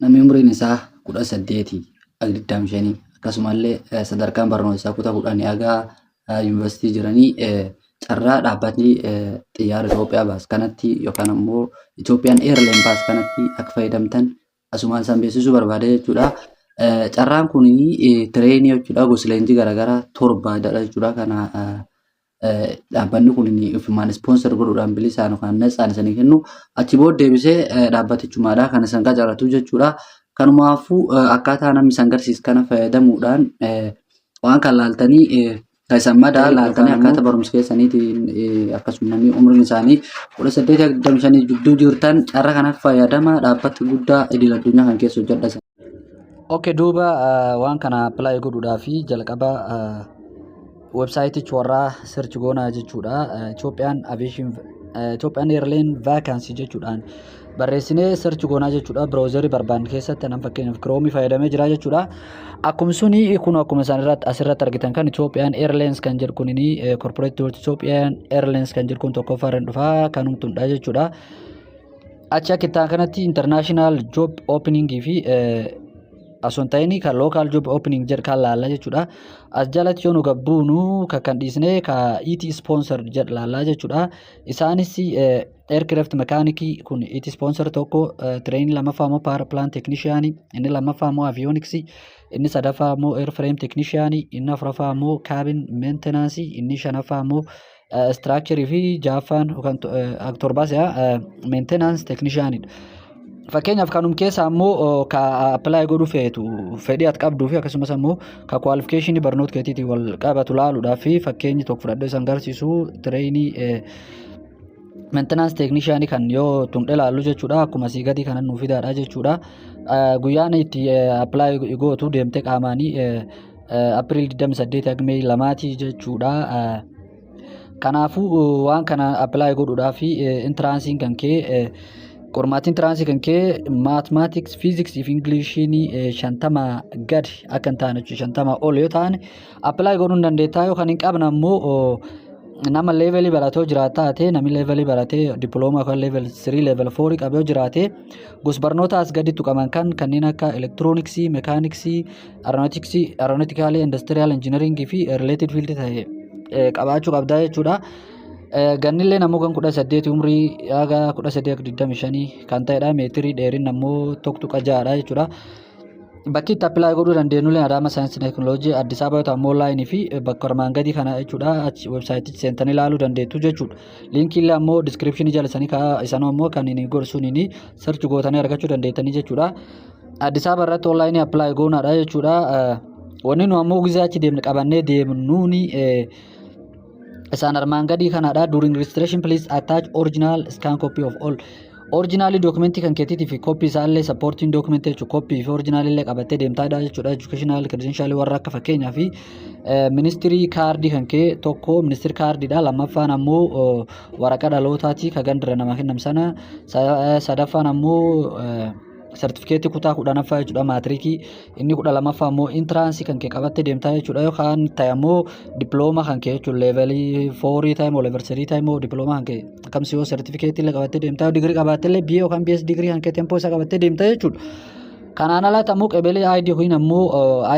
Namni umriin isaa 18 haga 25, akkasumallee sadarkaan barnoota isaa kutaa 10 haga yuunivarsiitii jiranii, carraa dhaabbatni xiyyaara Itoophiyaa baas kanatti yookaan ammoo Ethiopian Airline baas kanatti akka fayyadamtan asumaan isaan beeksisuu barbaade jechuudha. Carraan kun trainee jechuudha, gosa leenjii garaagaraa torbaadha jechuudha. Kana dhaabbanni kun ofumaan sponsor godhuudhaan bilisaan yookaan natsaan isanii kennu, achi booda deebisee dhaabbatichumaadha kan isaan qacaratu jechuudha. Kanumaafuu akkaataa namni isaan garsiisu kana fayyadamuudhaan waan kan laaltanii kan isaan madaa laaltanii akkaataa barumsa keessaniitiin, akkasuma namni umriin isaanii 18 25 gidduu jirtan carraa kanaaf fayyadama, dhaabbata guddaa idil addunyaa kan keessa hojjedha. Okay, duuba waan kana apply godhuudhaaf jalqaba websiteichi warraa search goonaa jechuudha. Ethiopian Aviation, Ethiopian Airline Vacancy jechuudhaan barreessinee search goonaa jechuudha. Browserii barbaanne keessatti nan fakkeenyaaf Chrome fayyadamee jira jechuudha. Akkuma suni kun akkuma isaan irratti asirratti argitan kan Ethiopian Airlines kan jedhu kunini, Corporate Ethiopian Airlines kan jedhu kun tokkoffaa irra dhufaa kanumtudha jechuudha. Achi akka ittaan kanatti international job opening fi osoo hin ta'in kan local job opening jedhu kan laallaa jechuudha. As jalatti yoo nu gabbuunu kan dhiisnee ka ET sponsor jedhu laallaa jechuudha. Isaanis aircraft mechanic kun ET sponsor tokko, trainee lammaffaa immoo power plant technician, inni lammaffaa immoo avionics, inni sadaffaa immoo airframe technician, inni afuraffaa immoo cabin maintenance, inni shanaffaa immoo structure fi ja'affaan yookaan torbaas maintenance technicianidha. Fakkeenyaaf kanum keessa ammoo ka apply godhuu feetu, fedhii ati qabduu fi akkasumas ammoo ka qualificationii barnoota keetiitiin wal qabatu laaluudhaaf fi fakkeenyi tokko fudhadhee isaan agarsiisu trainee maintenance technician kan yoo tun ilaallu jechuudha. Akkuma asii gadii kanan nuu fidaadha jechuudha. Guyyaan itti apply gootu deemtee qaamaanii April 28 hanga May 2 jechuudha. Kanaafuu waan kana apply godhuudhaaf entranceiin kan kee, qormaatiin entrance kan kee mathematics, physics fi Englishiin 50 gadi akka hin taane jechuudha. 50 ol yoo ta'an apply godhuu hin dandeettaa. Yoo kan hin qabne ammoo nama levelii baratee jiraata taate, namni levelii baratee diploomaa yookaan level 3, level 4 qabee jiraate, gosa barnoota as gaditti tuqaman kan kanneen akka electronicsii, mechanicsii, aeronauticsii, aeronauticalii, industrial engineeringii fi related field ta'e qabaachuu qabdaa jechuudha. Gannillee namoo kan 18 umrii haga 18 25 kan ta'edha. Meetirii dheerinni ammoo 1.6dha jechuudha. Bakki itti apply godhuu dandeenyullee Adaama Saayinsii Teekinooloojii, Addis Ababa yoo ta'u onlineii fi bakka armaan gadii kana jechuudha. Achi websiteichi seentanii ilaaluu dandeettu jechuudha. Linkiillee ammoo descriptionii jala isanii isanoo ammoo kan inni gorsuun inni search gootanii argachuu dandeettanii jechuudha. Addis Ababa irratti onlineii apply goonaadha jechuudha. Wanni nu ammoo gizee achi deemne qabannee deemnuuni isaan armaan gadii kanadha. During registration, please attach original scan copy of all originalii documentii kan keetiitii fi copy isaallee, supporting documentii jechuudha. Copy fi originalii illee qabattee deemtaadha jechuudha. Educational credential warra akka fakkeenyaa fi ministry cardii kan kee tokko ministry cardiidha. Lammaffaan ammoo waraqaa dhalootaati ka gandira nama kennam sana. Sadaffaan ammoo sartifikeetii kutaa 10ffaa jechuudha, maatirikii. Inni 12ffaa ammoo entrance kan kee qabattee deemtaa jechuudha. Yookaan ta'e ammoo diploomaa kan kee jechuudha, levelii fourii ta'e moo level 3 ta'e moo diploomaa kan kee akkamsi yoo sartifikeetii illee qabattee deemtaa, digirii qabaattee illee BA yookaan BS digirii kan kee tempoo isaa qabattee deemtaa jechuudha. Kanaan alatti ammoo qabelee ID yookiin ammoo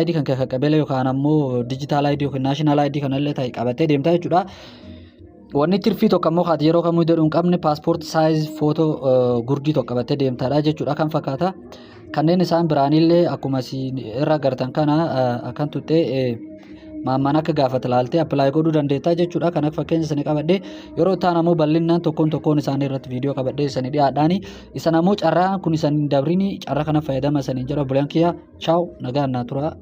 ID kan kee qabelee yookaan ammoo digital ID yookiin national ID kanallee ta'e qabattee deemtaa jechuudha. Wanni tirfii tokko ammoo kaati yeroo kamuu jedhu hin qabne passport size photo gurdii tokko qabattee deemtaadha jechuudha kan fakkaata. Kanneen isaan biraanillee akkuma irra agartan kana akkan tuttee maammaan akka gaafata laaltee apply godhuu dandeettaa jechuudha. Kan akka fakkeenya isanii qabadhee yeroo ta'an ammoo bal'inaan tokkoon tokkoon isaanii irratti viidiyoo qabadhee isanii dhiyaadhaani. Isan ammoo carraa kun isan dabrini, carraa kana fayyadama isanii jedha. Obboleen kiyya, ciao, nagaan naa tura.